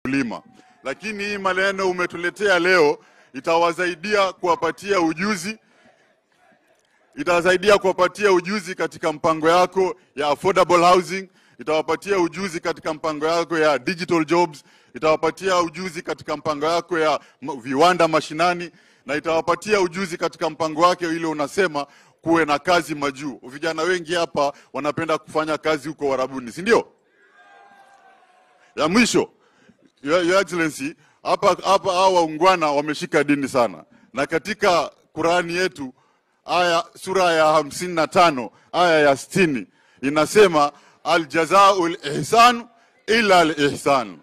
Wakulima. Lakini hii maneno umetuletea leo itawasaidia kuwapatia ujuzi, itawasaidia kuwapatia ujuzi katika mpango yako ya affordable housing, itawapatia ujuzi katika mpango yako ya digital jobs, itawapatia ujuzi katika mpango yako ya viwanda mashinani, na itawapatia ujuzi katika mpango wake ile unasema kuwe na kazi majuu. Vijana wengi hapa wanapenda kufanya kazi huko Warabuni, si ndio? Ya mwisho, Your Excellency, hapa hapa hawa waungwana wameshika dini sana. Na katika Qurani yetu aya sura ya 55 aya ya 60 inasema aljazaul ihsan ila al-ihsan.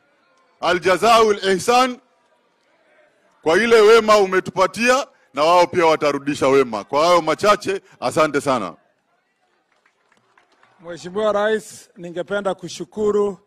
Aljazaul ihsan, kwa ile wema umetupatia na wao pia watarudisha wema. Kwa hayo machache, asante sana. Mheshimiwa Rais, ningependa kushukuru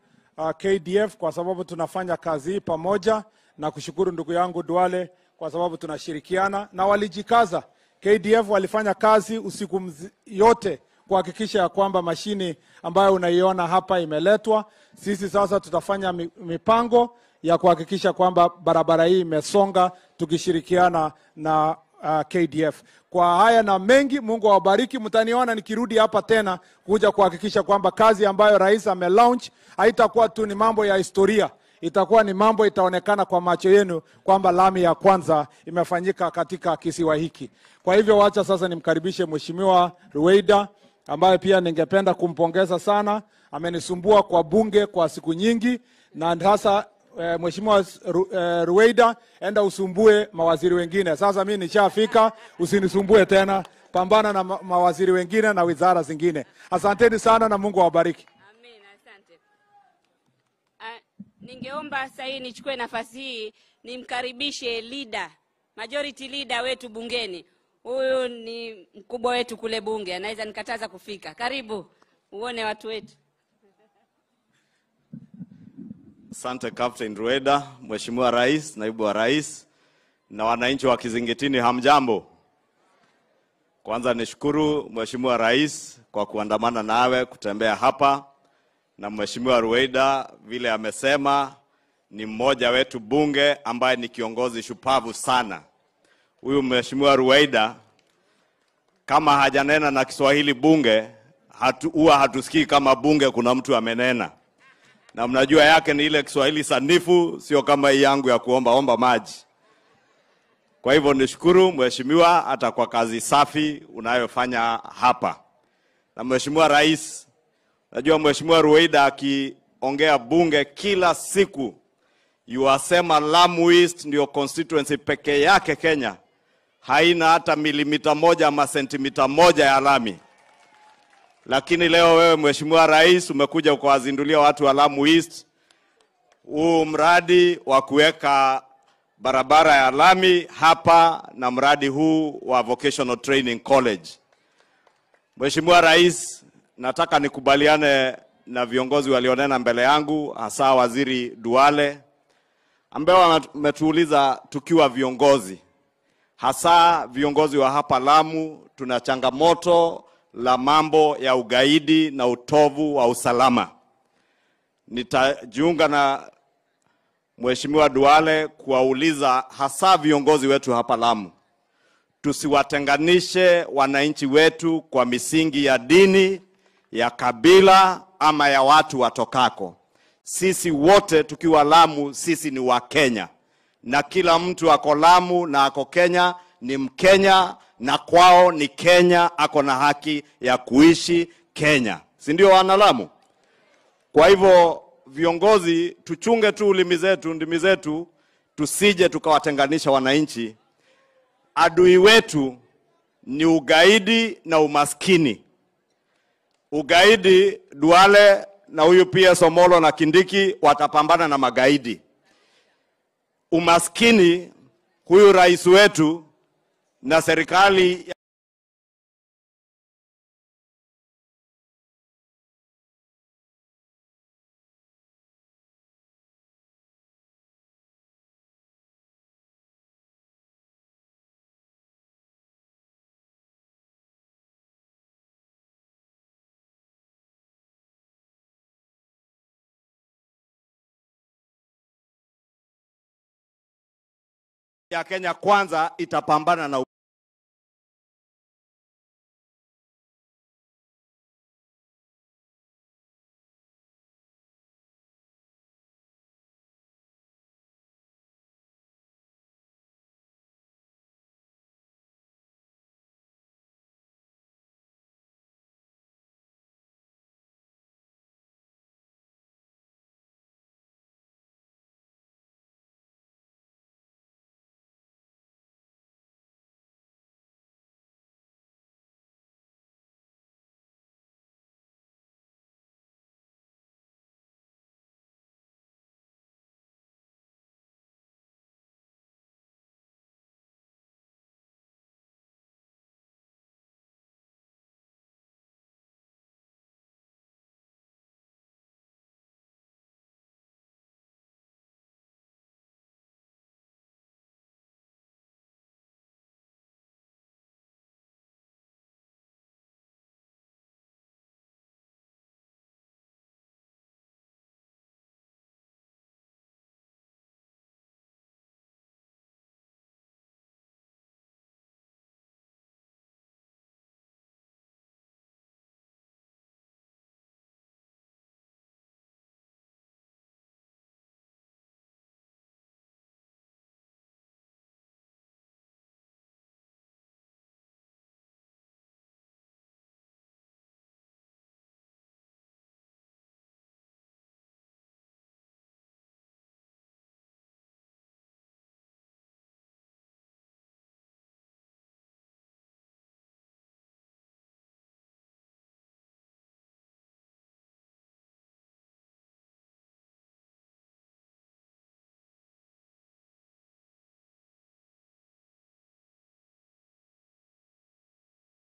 KDF kwa sababu tunafanya kazi hii pamoja, na kushukuru ndugu yangu Duale kwa sababu tunashirikiana, na walijikaza. KDF walifanya kazi usiku yote kuhakikisha ya kwamba mashini ambayo unaiona hapa imeletwa. Sisi sasa tutafanya mipango ya kuhakikisha kwamba barabara hii imesonga tukishirikiana na KDF. Kwa haya na mengi, Mungu awabariki. Mtaniona nikirudi hapa tena kuja kuhakikisha kwamba kazi ambayo rais amelaunch haitakuwa tu ni mambo ya historia, itakuwa ni mambo itaonekana kwa macho yenu kwamba lami ya kwanza imefanyika katika kisiwa hiki. Kwa hivyo wacha sasa nimkaribishe Mheshimiwa Ruweida, ambaye pia ningependa kumpongeza sana. Amenisumbua kwa bunge kwa siku nyingi, na sasa Mheshimiwa Ruweida, enda usumbue mawaziri wengine. Sasa mimi nishafika, usinisumbue tena. Pambana na mawaziri wengine na wizara zingine. Asanteni sana na Mungu awabariki. Amina, asante. Ningeomba sasa hii nichukue nafasi hii nimkaribishe leader, majority leader wetu bungeni. Huyu ni mkubwa wetu kule bunge, anaweza nikataza kufika. Karibu uone watu wetu. Asante Captain Ruweida, Mheshimiwa Rais, Naibu wa Rais na wananchi wa Kizingitini, hamjambo. Kwanza nishukuru Mheshimiwa Rais kwa kuandamana nawe kutembea hapa, na Mheshimiwa Ruweida vile amesema ni mmoja wetu bunge ambaye ni kiongozi shupavu sana. Huyu Mheshimiwa Ruweida kama hajanena na Kiswahili bunge, huwa hatusikii kama bunge kuna mtu amenena. Na mnajua yake ni ile Kiswahili sanifu, sio kama hii yangu ya kuomba omba maji. Kwa hivyo nishukuru Mheshimiwa hata kwa kazi safi unayofanya hapa. Na Mheshimiwa Rais, najua Mheshimiwa Ruweida akiongea bunge kila siku yuasema Lamu East ndio constituency pekee yake Kenya haina hata milimita moja ama sentimita moja ya lami. Lakini leo wewe Mheshimiwa Rais umekuja ukawazindulia watu wa Lamu East huu mradi wa kuweka barabara ya lami hapa na mradi huu wa Vocational Training College. Mheshimiwa Rais, nataka nikubaliane na viongozi walionena mbele yangu, hasa Waziri Duale ambaye wametuuliza tukiwa viongozi, hasa viongozi wa hapa Lamu, tuna changamoto la mambo ya ugaidi na utovu wa usalama. Nitajiunga na Mheshimiwa Duale kuwauliza hasa viongozi wetu hapa Lamu, tusiwatenganishe wananchi wetu kwa misingi ya dini, ya kabila ama ya watu watokako. Sisi wote tukiwa Lamu, sisi ni wa Kenya. Na kila mtu ako Lamu na ako Kenya ni Mkenya, na kwao ni Kenya, ako na haki ya kuishi Kenya. Si ndio wana Lamu? Kwa hivyo viongozi tuchunge tu ulimi zetu, ndimi zetu, tusije tukawatenganisha wananchi. Adui wetu ni ugaidi na umaskini. Ugaidi, Duale na huyu pia Somolo na Kindiki watapambana na magaidi. Umaskini, huyu rais wetu na serikali Ya Kenya Kwanza itapambana na